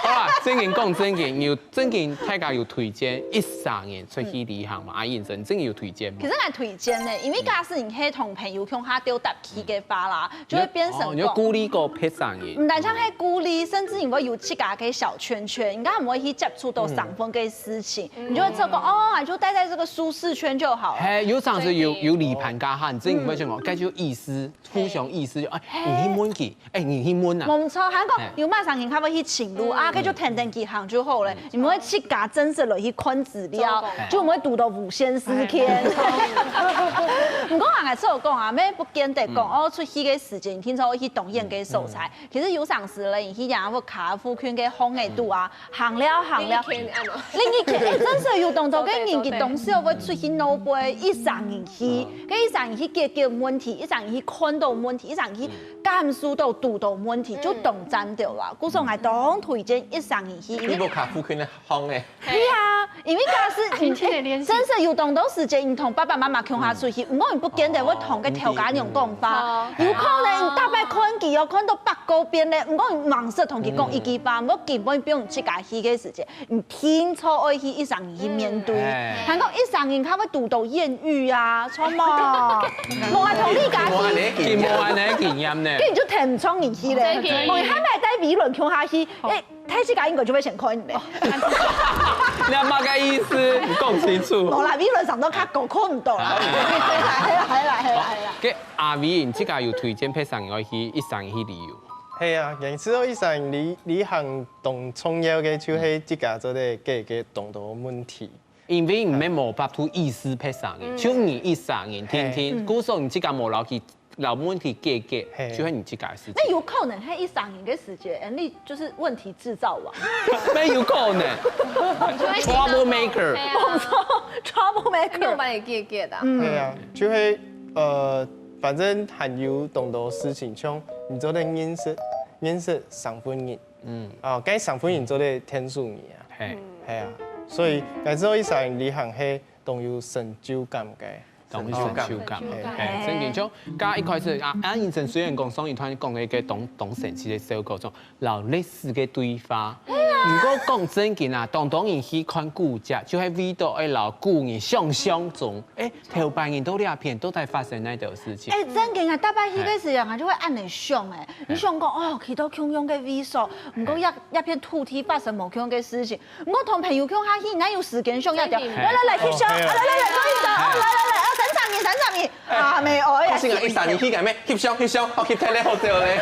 好啦，正經講正經，有正經大家有推薦一三年出去旅行嘛？阿英真正有推薦嗎？其實𠊎推薦呢，因為假使你係同朋友共下兜搭去个話啦，就會變成哦，你會孤立過別儕人。毋單淨係孤立，甚至你會有自家个小圈圈，你根本毋會去接觸到生活个事情，你就會做個哦，就待在這個舒適圈就好了。嘿，有常時有有旅伴加下，你真的會想講，該就意思，互相意思，就哎，你去問佢， 哎，你去問啊？無錯，還講有麼儕人較會去尋路啊，該就跈等佢行就好了。你毋會自家真實落去看資料，就毋會堵到無線時間。毋過啊，𠊎係有講啊，乜不見得講哦，出去个時間，定著愛去當遠个所在。其實有常時咧，你去人屋下附近个巷仔肚啊，行了行了，另一間，哎，真實有當多个人，佢當時會出去外背，一儕人去，該一儕人去解決問題，一儕人去看到問題，一儕人去 感受到堵到問題，就當讚到啦。故所𠊎當推薦一儕人去，因為你屋下附近个巷仔。係啊，因為假使你真實有當多時間，你同爸爸媽媽共下出去，毋過你不見得會同个頭家娘講話，有可能你逐擺看佢哦，看到八九遍咧，毋過你吂識同佢講一句話，毋過根本不用自家去个時間， 你定著愛去一儕人去面對。還講一儕人較會堵到豔遇啊，著無？無啊，同你家己。佢無恁樣經驗呢。該你就跈毋著人去咧。無，你還愛帶Vivian共下去，哎，大自家應該就會先看你咧。你麼个意思？你講清楚。無啦，Vivian上到較高，看毋到啦。係啦，係啦，係啦，係啦。該阿Vivian，你自家有推薦別儕人愛去一儕人去旅遊？係啊，𠊎知道一儕人旅旅行 當重要个就係自家做得解決當多問題。因為你乜無法度意思別儕人，就你一儕人定定，故所你自家無摎佢摎問題解決，就係你自家个事情。那有可能係一儕人个時間，你就是問題製造王。乜有可能，trouble maker。無錯，trouble maker。你有辦法解決啊？係啊，就係呃，反正還有當多事情，像你做得認識認識生份人， 嗯，哦，該生份人做得𢯭手你啊。係，係啊，所以𠊎知道一儕人旅行係當有成就感个，當有成就感。係，正經就，該一開始啊，阿英真雖然講上一段講个一個當當神奇个小故事，摎歷史个對話。毋過講正經啊，當當然去看古蹟，就係為著愛摎古人想像中，欸，頭擺人到這片到底發生哪兜事情？欸，正經啊，逐擺去个時節，𠊎就會恁仔想欸。 你想講哦，去到共樣个位所，毋過這這片土地發生無共樣个事情，毋過同朋友共下去，哪有時間想這兜？來來來，翕相，啊來來來，做一張，啊來來來，啊三十米，三十米，啊無愛啊。可是𠊎一儕人去个咩？翕相翕相，好翕忒咧，好笑咧。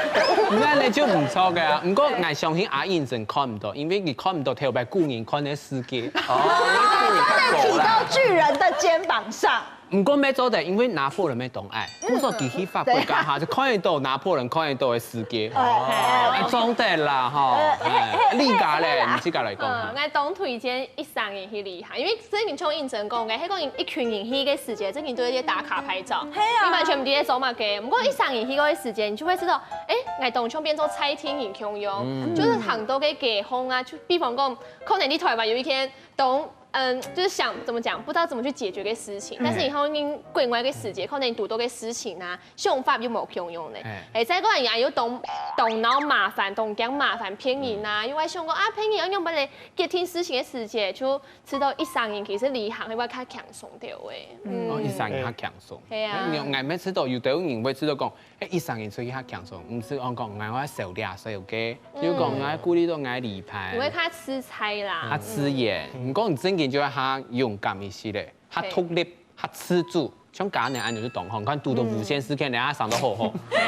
恁仔就毋著个啊。毋過𠊎相信阿英真看毋著，因為佢看毋著頭擺古人看个世界。哦，你看你看過啦。站在巨人的肩膀上。毋過乜做得，因為拿破崙乜當矮，故所佢去法國該下就看得到拿破崙看得到个世界。哎，做得啦吼。哎，你家咧，你自家來講哈嗯，。𠊎當推薦一儕人去旅行，因為正經像應徵講个，係講一群人去个時節，正經都有一些打卡拍照，係啊你完全毋知在做麼个。毋過一儕人去个時節，你就會知道，哎，𠊎當像變做在地人共樣，就是很多个街坊啊，就比方講，可能你台灣有一天當嗯，就是想怎麼講，不知道怎麼去解決个事情，但是以後你國外个時節，可能你堵到个事情啊，想法又無共樣呢。哎哎，再過來也有當當惱麻煩，當驚麻煩騙人啊，又愛想講啊，騙人要用麼个決定事情个時節，就知道一儕人其實旅行會較輕鬆點誒。哦，嗯，一儕人較輕鬆。係啊哎，你𠊎乜知道，有兜人會知道講，哎，一儕人出去較輕鬆，毋係講講𠊎愛少忒所有个，就講𠊎顧慮到𠊎理財。你會較自在啦。較自然。毋過你正經就愛較勇敢一些咧，較獨立，較自主。像家人恁樣就當好，你看堵到無線事件，人家想到好好，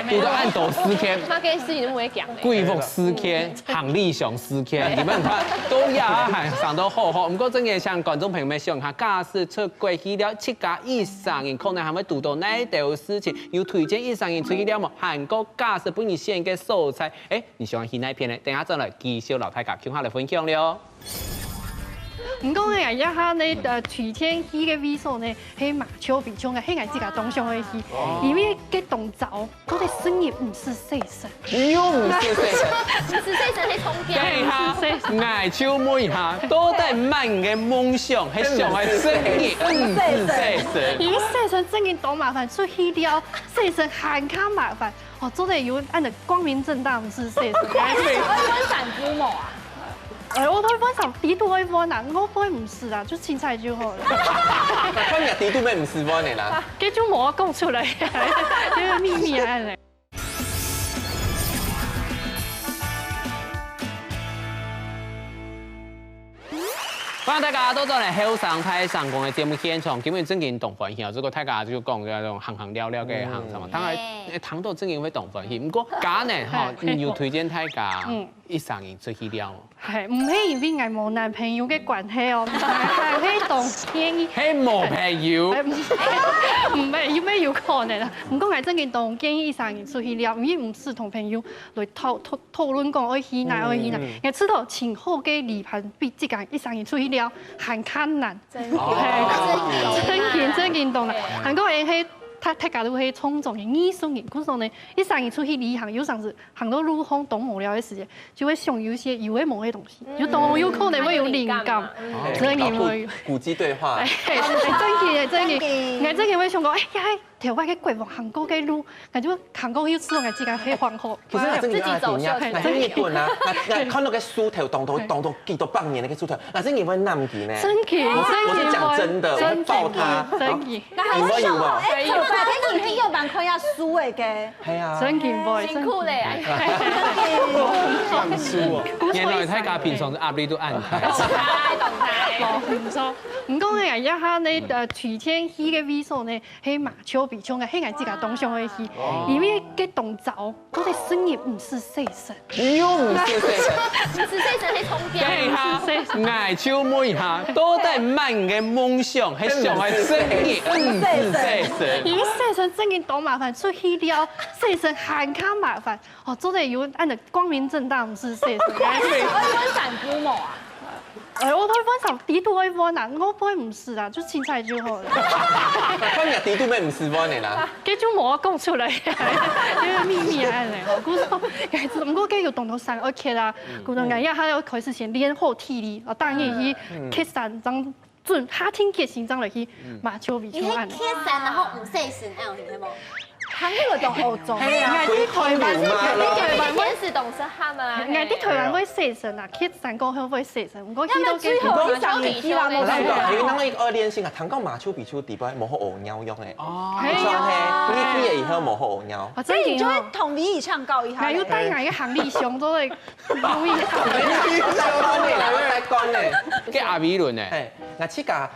堵到恁多事件。那个事情都不會講的。貴婦事件、行李箱事件，你們看，都也還想到好好。毋過正經想觀眾朋友們想下，假使出國去了，自家一儕人可能還會堵到哪兜事情，有推薦一儕人出去了無？還過假使分你選个所在，哎，你想去哪片呢？等下轉來繼續摎大家共下來分享了。毋過呢，這下呢，呃，推薦去个位所呢，係馬丘比丘个，係𠊎自家當想愛去，因為該當燥，做得成日毋使洗身。又毋使洗身。只是洗身係充電。等一下，𠊎就問一下，到底麼个夢想係想愛成日毋使洗身？因為洗身正經當麻煩，出去了，洗身還較麻煩。哦，做得有恁樣光明正大毋使洗身。愛換衫褲無啊？哎，𠊎都愛換衫，底肚愛換啊，外背毋使啊，就清彩就好了。看你底肚乜毋使換的啦。這就無講出來，這個秘密啊嘞。歡迎大家倒轉來後生大聲公个節目現場，今日正經當歡喜啊！這個大家就講這種行行尞尞个行程嘛，當然，欸，談到正經會當歡喜。毋過，今日吼，你有推薦大家一儕人出去尞無？係，毋係因為𠊎無男朋友个關係哦，毋係，係當建議。係無朋友。毋係，有無有可能啊？毋過𠊎正經當建議一儕人出去尞，因為毋使同朋友來討討討論講愛去哪愛去哪。𠊎知道盡好个旅伴比自家一儕人出去尞還較難。真經真經當難。還過𠊎係大大家都係創作个藝術人，故所呢，一儕人出去旅行，有常時行到路項當無聊个時節，就會想有一些有个無个東西，有當有可能會有靈感，真經會有。古蹟對話。哎，真經哎，真經，𠊎真經會想講，哎呀，頭擺个國王行過个路，𠊎就行過去，知道𠊎自家係皇后。其實你真的有經驗，自己走秀那日本啊，那那看到个樹頭，當多當多幾多百年那個樹頭，那真的會攬佢呢。真經，我是我是真經講真的，我會抱他。真經，你們有無？哎，頭擺个人係有辦法看下書个个。係啊。真經會，辛苦咧，哎，原來大家平常个壓力都恁大。懂台懂台。無毋錯。毋過呢，這下呢，呃，推薦去个位所呢，係馬丘比丘个，係𠊎自家當想愛去，因為該當燥，做得成日毋使洗身。又毋使洗身。只是洗身係充電。等一下，𠊎就問一下，到底麼个夢想係想愛成日毋使洗身？因為洗身真經當麻煩，出去尞，洗身還較麻煩。哦，做得有恁樣光明正大，毋使洗身。愛換衫褲無啊？哎，𠊎都愛換衫，底肚愛換啊，外背毋使啊，就清彩就好了。看你底肚乜毋使換的啦。這就無講出來，這個秘密啊，恁樣吼。故所，毋過這有當多衫愛缺啊，故所𠊎也還要開始先練好體力，哦，當然去缺衫，正準下定決心正來去馬丘比丘恁樣。你係缺衫，然後毋洗身，恁樣係無？行去會當歐洲。係啊，歸隊伍嘛咯。你天使董事他們啊，𠊎在台灣會洗身啊，去山過後會洗身，毋過去到那麼最後一場你去啦，那我個，因為那個二連星啊，談到馬丘比丘底背無好屙尿用誒。哦，你講係，你去了以後無好屙尿。啊，所以你就會真的哦。同你一起唱告一下還有帶𠊎个行李箱，都會用一下。來，我來講呢。該阿美倫呢？哎，那自家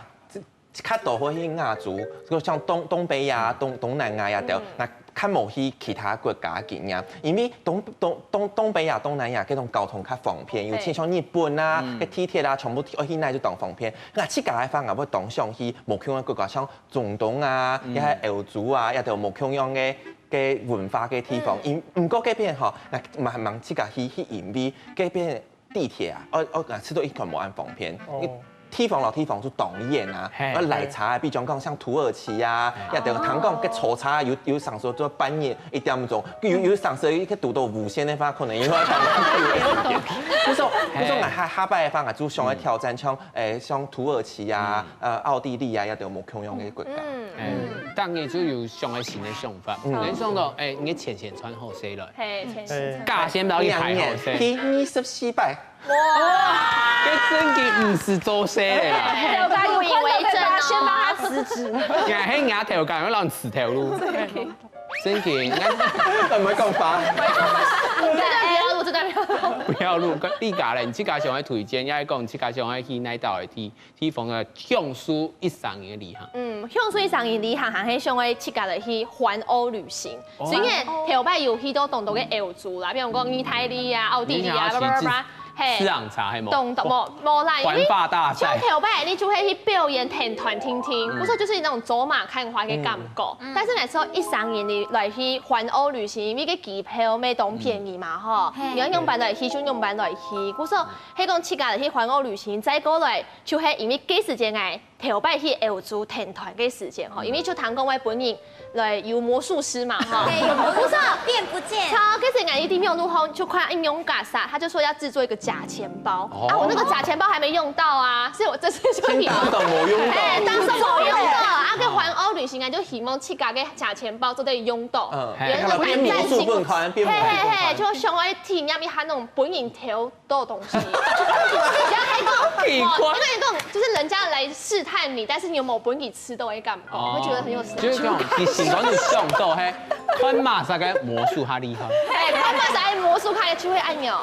較多會去亞洲，就像東東北亞、東東南亞呀，對，那較無去其他國家个經驗，因為東東東東北亞、東南亞該種交通較方便，尤其像日本啊，該地鐵啊，全部愛去哪就當方便。𠊎自家个話，𠊎會當想去無共樣个國家，像中東啊，也係歐洲啊，也都無共樣个个文化个地方。因毋過該片吼，𠊎慢慢自家去去，因為該片地鐵啊，哦哦，𠊎試著一款無恁方便。地方摎地方就當遠啊，啊來差啊，比將講像土耳其啊，也等於聽講个坐車有有上時做半夜一點鐘，有有上時一个堵到無線个話，可能又要當。不是，不是，𠊎下下擺个話，𠊎就想要挑戰像誒像土耳其啊、呃奧地利啊，也等於無共樣个國家。嗯，當然就有想个新个想法，能想到誒，你个錢先賺好勢來，嘿，錢先價先摎佢排好勢。第二十四擺。哇，這真个毋使做事啦。有吧？有看到被發現，幫他辭職。你還黑牙頭，敢要讓你辭頭路？真个，很會講法。不要錄，這段不要錄。不要錄，你家咧，你自家想要推薦，也係講你自家想要去哪一道个地地方个享受一生个旅行？嗯，享受一生个旅行，還係想要自家來去環歐旅行。 雖然頭擺有去到當多个歐洲啦，比如講義大利啊、奧地利啊，叭叭叭，嘿，市場茶係無？懂懂無無啦，因為環法大赛，像頭擺你就會去表演，聽團聽聽，不是就是那種走馬看花个感覺。但是來說一生人你來去環歐旅行，因為个機票乜當便宜嘛吼，你要仰般來去就仰般來去，故所係講自家來去環歐旅行，再過來就係因為該時間哎。 頭擺去歐洲聽團个時間吼，因為就聽講會分人來有魔術師嘛吼，對，有魔術變不見。超，可是𠊎一定沒有入行，就看應用嘎啥，他就說要製作一個假錢包，啊，我那個假錢包還沒用到啊，所以我這次就先當做無用到。哎，當做無用到啊，跟環歐旅行啊，就希望自家个假錢包做得用到，嗯，有那種變魔術不能看，變魔術不能看。嘿嘿嘿，就想要體驗一下那種本人頭 多東西。人家還講，奇怪我跟你講，就是人家來試探你，但是你有沒有本事吃都會感覺，會覺得很有興趣。就是這種，你心中有想到嘿，看麼儕个魔術較厲害。哎，看麼儕魔術開就會按鈕，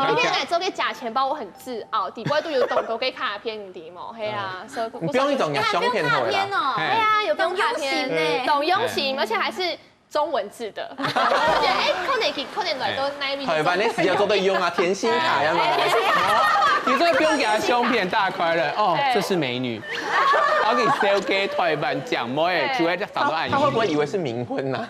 因為來做个假錢包，我很自傲，底部都有當多个卡片的嘛，嘿啊，所以你不用一張相片好了啦。哎呀，有不用卡片，懂用心，而且還是。 中文字的，我覺得哎，可能可可能來到那邊。好，把那時間做得用啊，甜心卡呀嘛。你這個不用給他相片，大家快樂哦，這是美女。然後給小姐台灣講妹，就會找到愛你。他會不會以為是冥婚呢？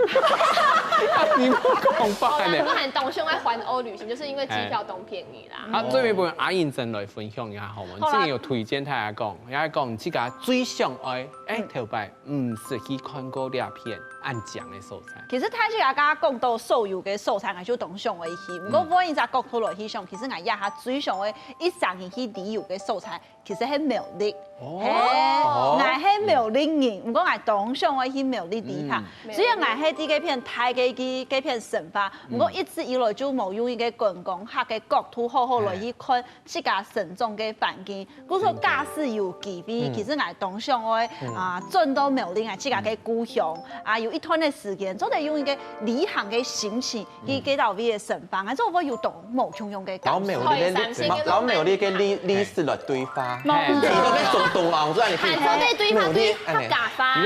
你不講話呢？不過很懂，想愛環歐旅行，就是因為機票當便宜啦。好，最尾分阿英珍來分享一下好無？你之前有推薦大家講，也講自家最想愛，哎，頭擺毋識去看過這片恁靚个所在。其實大自家剛剛講到所有个所在，𠊎就當想愛去。毋過換一隻角度來去想，其實𠊎這下最想愛一生人去旅遊个所在，其實係苗栗。嘿，𠊎係苗栗人，毋過𠊎當想愛去苗栗旅行。雖然𠊎係在該片大个該該片生活，毋過一直以來就無用一個觀光客个角度好好來去看 自家生長个環境。故所假使有機會，其實𠊎當想愛啊，轉到苗栗啊，自家个故鄉啊，有一段个時間，做得用一個旅行个心情去該兜位个生活，啊，做會有當無共樣个感受。然後苗栗个歷，然後苗栗个歷歷史來對話，你都被中東啊，我知道你可以看做得對話對客家話，你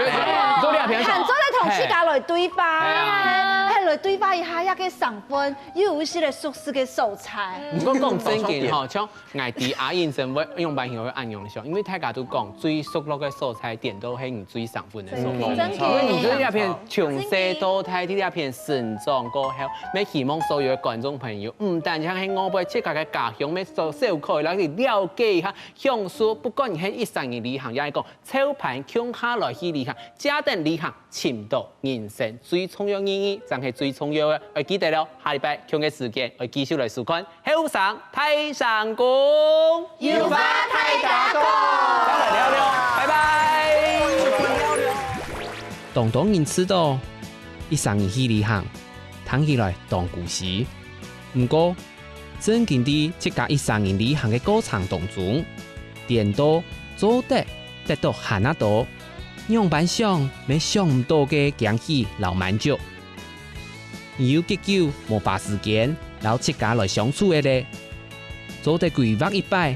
說你也平常看做得同自家來對話，係來對話一下，這個身份又有一些熟悉个所在。毋過講正經吼，像 𠊎知阿英珍會用般形會恁樣想，因為大家都講最熟絡个所在，顛倒係你最生份个所在。真的所以你在這片從細到大，在這片成長過後，也希望所有的觀眾朋友，毋單淨係外背自家个家鄉，也做小可以來去了解一下，享受，不管你係一生人旅行，也係講，湊伴共下來去旅行，這等旅行，尋到人生最重要意義，正係最重要个。愛記得了，下禮拜共个時間，愛繼續來收看。 後生大聲公，有話大家講，再來尞尞，拜拜。當多人知道，一生人去旅行，聽起來當孤栖。毋過，正經在自家一生人旅行个過程當中，顛倒做得得到還較多，仰般想也想毋到个驚喜摎滿足。 你有幾久無花時間摎自家來相處个咧？做得規劃一擺，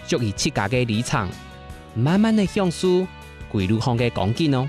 屬於自家个旅程，慢慢仔享受歸路項个光景哦。